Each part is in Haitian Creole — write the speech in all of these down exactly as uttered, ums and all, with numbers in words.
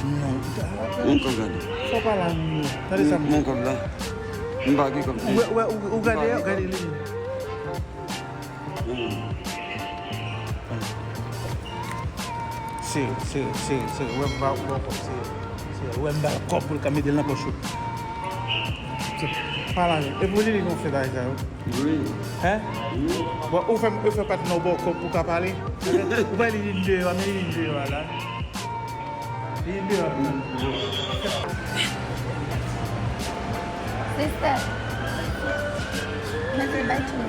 Non. Yon kòb la. Fò pa la, non. Tande sa, m. Yon kòb la. M pa gen kòb. Ou, ou, ou gade, gade li. Sere, sere, sere, sere. Wè m ba ou kòb, sere. Sere, wè m ba l kòb pou l ka mete l nan pòch ou. Sere, pa la, non. E pou li, li gon fè bagay sa yo. Wi. Hein? Wi. Bon, ou fè, ou fè patnè w ba w kòb pou ka pale? Ou pa li vin deyò, men li vin deyò a la. Li deyò. Sister, mete bay tou.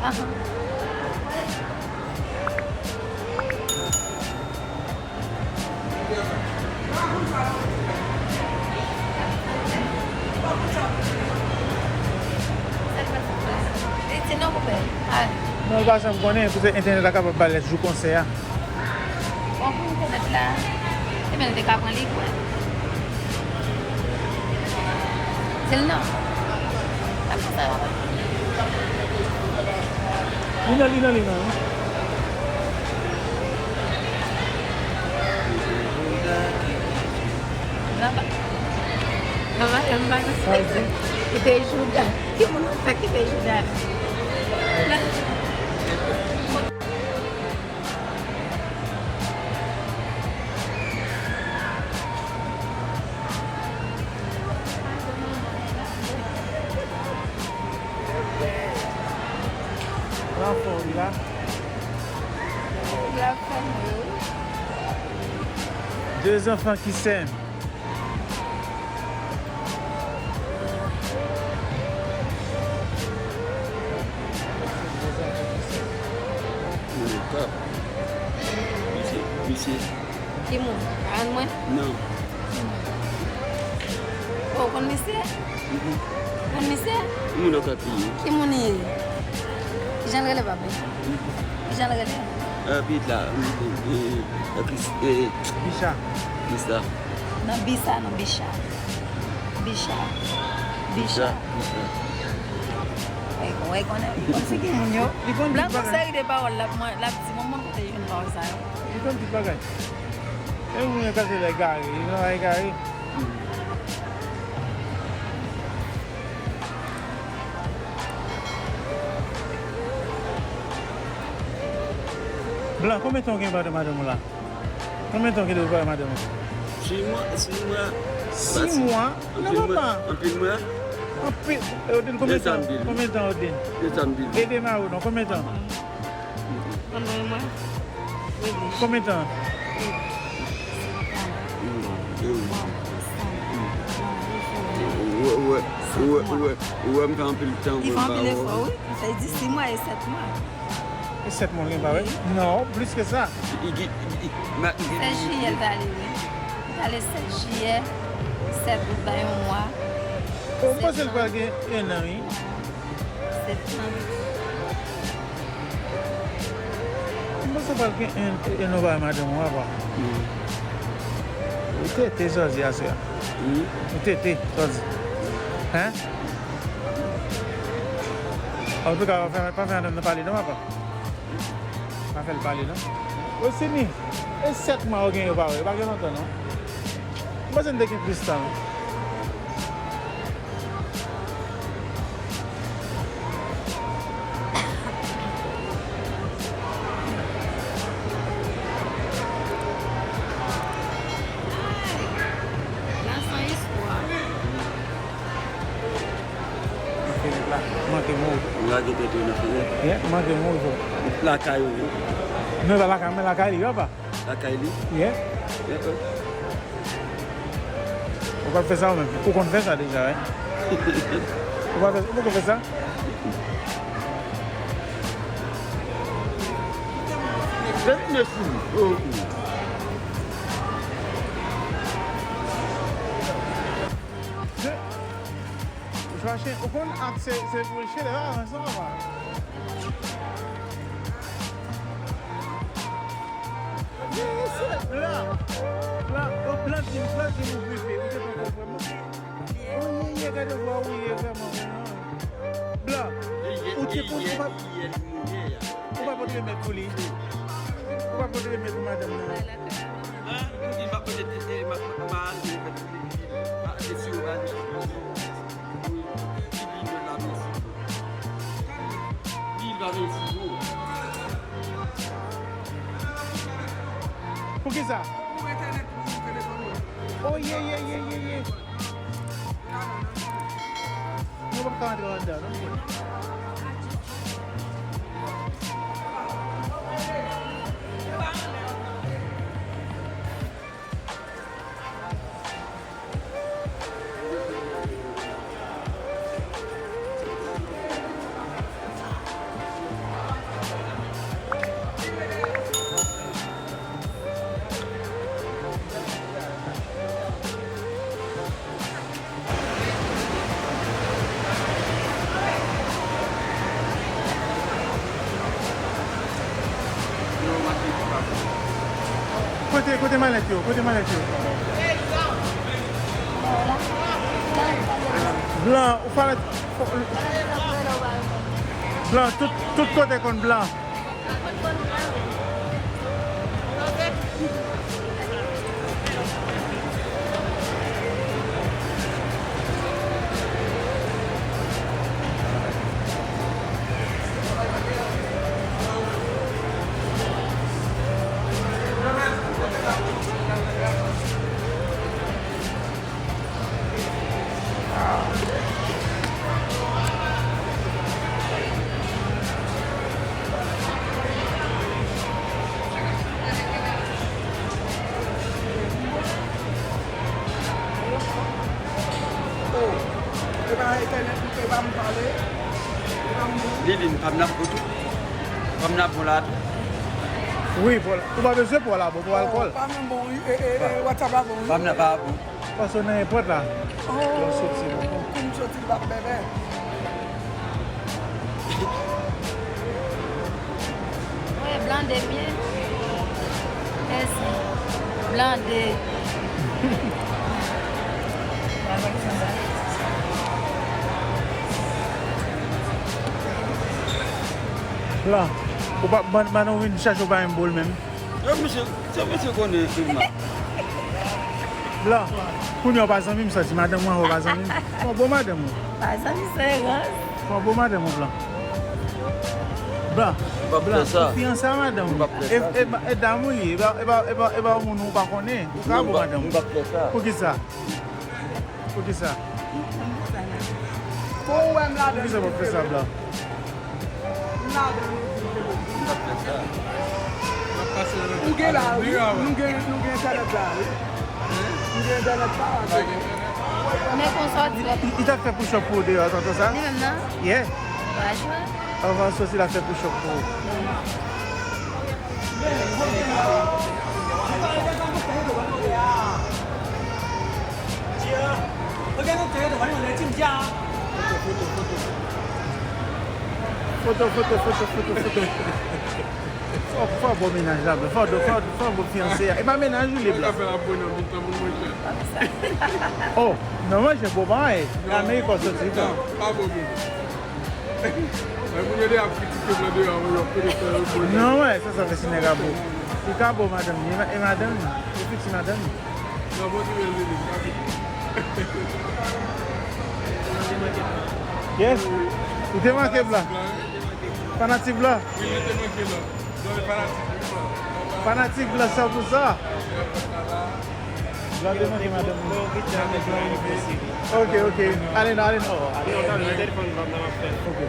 Aha. Li di non, koupe. Al. Non, l pa janm konnen, kote entènèt la kapab ba l jou konsè a. Bon, pou m konèt la, ebyen, l te ka pran li, kwè. Di l non. Sa konsa, papa. Li nan, li nan, li nan, wi. Papa, papa, m pa konn sa. Ki te jouda. Ki moun sa ki te jouda? La fò, wi, la. La fò, wi. Deux enfants qui s'aiment. Misye, misye. Ki moun? Parann mwen? Non. Oh, ou konn misye? Mhm. Ou konn misye? Moun nan ka kriye. Ki moun li ye? Kijan l rele, papa? Kijan l rele? Ah, pitit la, eh, eh, eh, Chris, eh, eh. Bicha. Chris la. Non, Bisa, non, Bicha. Bicha. Bicha. Bicha. Wè, wè, konnen, li konn figi moun yo. Li konn tout bagay. Blan gon seri de pawòl l ap, l ap di, mwen, mwen kote jwenn pawòl sa yo. Li konn tout bagay. E moun yo ka se lè gare, li nan egare. Blan, konbyen tan w gen pale madanm ou la? Konbyen tan w gen depi w pale madanm ou? Sis mwa, sis mwa. Sis mwa? Non, papa. Anpil mwa? Anpil. Odin, konbyen tan? Konbyen tan, Odin? Ede Maro non, konbyen tan? Konbyen tan? Ou wè, ou wè, ou wè, ou wè, ou wè m fè anpil tan pou m ba ou. Li fè anpil efò, wi. Sa vle di sis mwa e sèt mwa. E sèt mwa l gen pa, wi? Non, plis ke sa. Sèt jiyè l t ale, wi. Li t ale sèt jiyè, sèt out la, yon mwa. Bon, m panse l pral gen en an, wi. Septanm. M panse w pral gen en, en an ba madanm ou apa. Ou tete jodi aswè a. Ou tete jodi. Hein? Antouka, pa fè, pa fè madanm nan pale non, apa. Pa fè l pale non. Osini, e sèt mwa ou gen yo pa wè, yo pa gen lontan non. M panse n te gen plis tan. Ay, la san istwa. Nan fenèt la, manke mouri. Ou lage tèt ou nan fenèt? Yeah, manke mouri, bro. Lakay ou, wi. Non, pa lakay, men lakay li, yo, pa. Lakay li? Yeah. Yeah, euh. Ou pral fè sa ou menm? Ou konn fè sa deja, wi. Ou pral fè, ou poko fè sa? Fè vin sou li. Oh, oh. Ou fache, ou konn ak se, se pou chele la, avanse, papa. Ye, ye, se la, la, o, Blan di m, Blan di m ou gripe, ou te pran konprann mwen. O, ye, ye, gade vwa ou ye, vrèman, vrèman. Blan, ou te konn, ou pa, ou pa pote remèd pou li. Ou pa pote remèd pou madanm nan. Ah, ou di m pa pote Sa. Pou entènèt pou telefòn mwen. Oh, ye, ye, ye, ye, ye. Mwen p ap ka rantre anndan, non, mwen. Kote, kote malèt yo? Kote malèt yo? Blan, ou fè Blan, tout, tout kote konn blan. Oh, e pa entènèt, e pa m pale, e pa m bon. Lilin, pa m nan bon tou. Pa m nan bon la tou. Wi, Paul, ou pa bezwen Paul la bon pou alkòl. Oh, pa m nan bon, wi. E, e, e, WhatsApp la bon, wi. Pa m nan pa bon. Paske w nan èpòt la. Oh, lè w soti la. Kou m soti, m p ap bèbè. Mwen blande byen. Mèsi. Blande. Blan, ou pa, ban, ban nou vin chache w pa menm boul menm. Yo, misye, se misye konnen fim nan. Blan, kounye a w pa zanmi m, sa di madanm mwen, w pa zanmi m. Fò bon madanm ou. Pa zanmi, se rans. Fò bon madanm ou, Blan. Blan, m p ap fè sa. Ou fiyanse a madanm ou. M p ap fè sa. E, e, e dam ou li, e pa, e pa, e pa, e pa moun ou pa konnen. Ou ka bon madanm ou. M p ap fè sa. Poukisa? Poukisa? Pou w wè m ladan. Poukisa w p ap fè sa, Blan? M ladan nou di m te bon. Ou gen la, wi. Nou gen, nou gen entènèt la, wi. Nou gen entènèt la, wi. Men konsa w di. Li, li t ap fè push up pou ou deyò, tonton sa? Li menm nan? Yeah. Pa jwe. Anvan soti, l ap fè push up pou ou. Foto, foto, foto, foto, foto, foto. Fò, fò bon mennaj la, fò, fò, fò bon fiyanse a. E pa mennaj ou li, Blan. Oh, non, mwen, se bon bagay. Amerik ou soti, Blan. Non, pa bon moun. Lè moun yo deja ap kritike blan deyò, yo ap kote fè yo bon. Non, wè, sa, sa fè si nèg a bo. Li ka bo madanm li, e ma-, e madanm li. E fiti madanm li. Nan bon nivo l vini, sa vini. Yes. Ou te manke blan. Fanatik blan. Wi, li te manke la. Non, e fanatik blan. Fanatik blan san pou san. Blan te manke madanm li. Ok, ok. Ale non, ale non. Ok.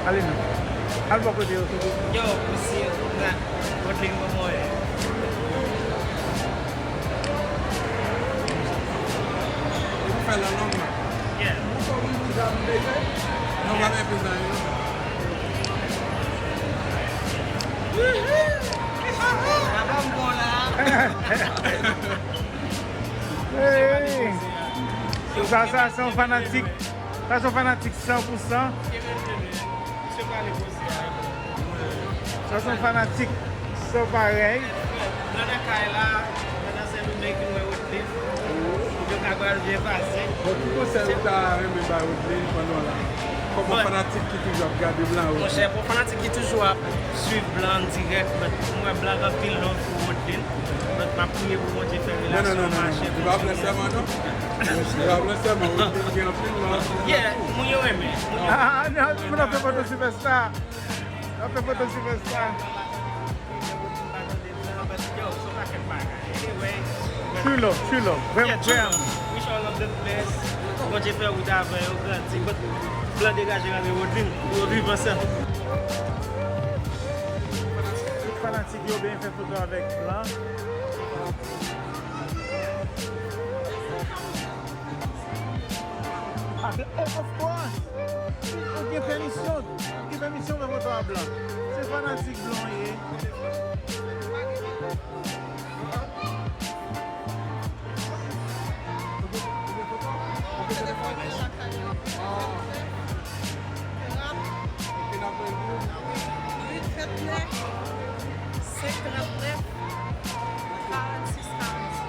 Ale non. Al bò kote yo. Yo, misye, Rodrigue Momoye. Ou fè lan long la. Yeah. Non, pa mèt pezay, non. Hey! Sa, sa, se yon fanatik. Sa, se yon fanatik san pou san. Sa se yon fanatik san parèy. Nan, nan kay la, nan, nan Sendomeng, nou wè Rodrigue. Yo ka pral byen pase. Bon, ki konsèy ou ta renmen bay Rodrigue pandan w la? Kòm yon fanatik ki toujou ap gade Blan yo. Monchè, pou fanatik ki toujou ap swiv Blan dirèk, but mwen Blan gen anpil love pou Rodlin. But m ap priye pou Bondye fè relasyon an mache pou Blan sèlman, non? Blan sèlman, Rodlin gen anpil love pou Blan. Yeah, moun yo renmen. Ah, ah, ah, non, moun ap fè foto sipèsta. Ap fè foto sipèsta. True love, true love. Vrèman, yeah, true love. Vrèman. Wish all of the best. Bondye fè wout avè yo grandi. But Blan degaje l avè Rodlin pou yo viv ansanm. Tout fanatik yo byen fè foto avèk Blan. Ah, Blan, oh, of course. Ou gen pèmisyon, ou gen pèmisyon fè foto a Blan. Se fanatik Blan w ye. Huit trente-neuf, cinq trente-neuf, quarante-six quarante-six.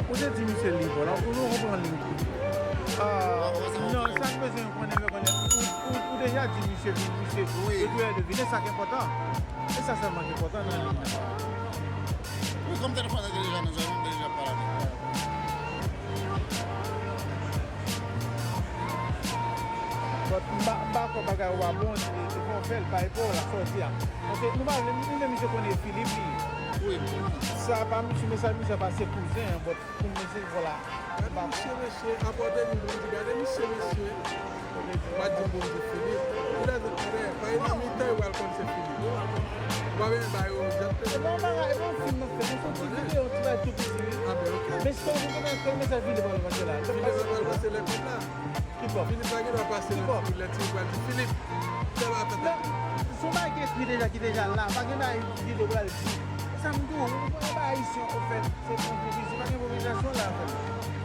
Ou te di misye li bon la, ou nou konprann li. Ah, non, sa k bezwen konnen, mwen konnen. Ou, ou, ou deja di misye vin, misye, wi, yo tou lè de vin, e sa k enpòtan. E sa sèlman k enpòtan nan liy nan. Wi, kòm telefòn nan te deja nan zòn, m te deja pale avè l. But m pa, m pa kwè bagay ou a bon, se, se fò w fè l pa epòl, sa w di a. Paske nou pa vle, nou vle misye konnen Filip li ye. Wi. Sa pa misye, mesaj misye pa se kouzen an, but pou misye, vwala. Gade misye, mesye, apòte vin pou m di, gade misye, mesye. M pa t di m pou m di Filip. Li la di, frè, pa gen nan mitan yo pral konn se Filip. Ou pa bezwen ba yo egzakteman. E pa yon bagay, e pa yon fim nan fè, se yon ti videyo, yon ti bagay tou piti, wi. Ah, ben, ok. Men si w konn kòman mesaj Filip pral pase la. Filip pral pase lè kòb la. Ki kòb? Filip pa gen dwa pase lè ti, lè ti pral di Filip. Fè pa tante. Non, se yon bagay ki ekri deja, ki deja la. Pa gen bagay videyo pral di. Sa m di w, ou pa ba ayisyen, ofèt, se enpwovize. Pa gen enpwovizasyon la, frè m.